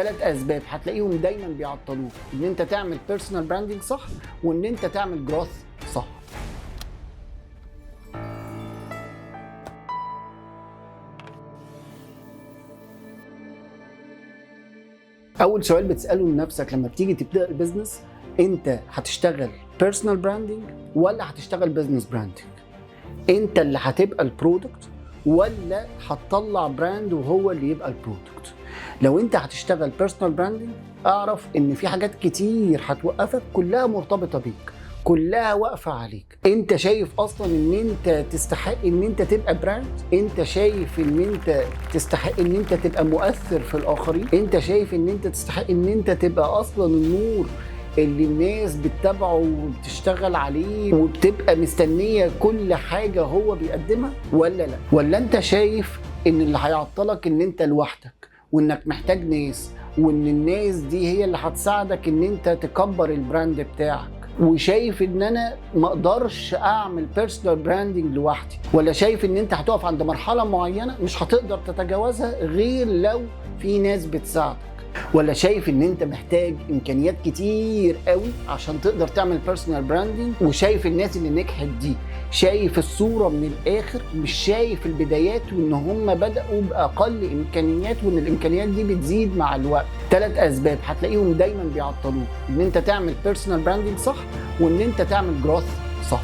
ثلاث اسباب هتلاقيهم دايما بيعطلوك ان انت تعمل personal branding صح، وان انت تعمل growth صح. اول سؤال بتساله لنفسك لما بتيجي تبدا ال business، انت هتشتغل personal branding ولا هتشتغل business branding؟ انت اللي هتبقى ال product ولا هتطلع brand وهو اللي يبقى ال product؟ لو انت هتشتغل personal branding، اعرف ان في حاجات كتير هتوقفك، كلها مرتبطة بيك، كلها واقفة عليك. انت شايف اصلا ان انت تستحق ان انت تبقى brand؟ انت شايف ان انت تستحق ان انت تبقى مؤثر في الاخرين؟ انت شايف ان انت تستحق ان انت تبقى اصلا النور اللي الناس بتتابعه وبتشتغل عليه وبتبقى مستنية كل حاجة هو بيقدمها ولا لا؟ ولا انت شايف ان اللي هيعطلك ان انت لوحدك وانك محتاج ناس، وان الناس دي هي اللي هتساعدك ان انت تكبر ال brand بتاعك، وشايف ان انا ما اقدرش اعمل personal branding لوحدي؟ ولا شايف ان انت هتقف عند مرحلة معينة مش هتقدر تتجاوزها غير لو في ناس بتساعدك؟ ولا شايف ان انت محتاج امكانيات كتير قوي عشان تقدر تعمل personal branding، وشايف الناس اللي نجحت دي شايف الصورة من الاخر، مش شايف البدايات وان هم بدأوا باقل امكانيات وان الامكانيات دي بتزيد مع الوقت؟ ثلاث اسباب هتلاقيهم دايما بيعطلوك ان انت تعمل personal branding صح، وان انت تعمل growth صح.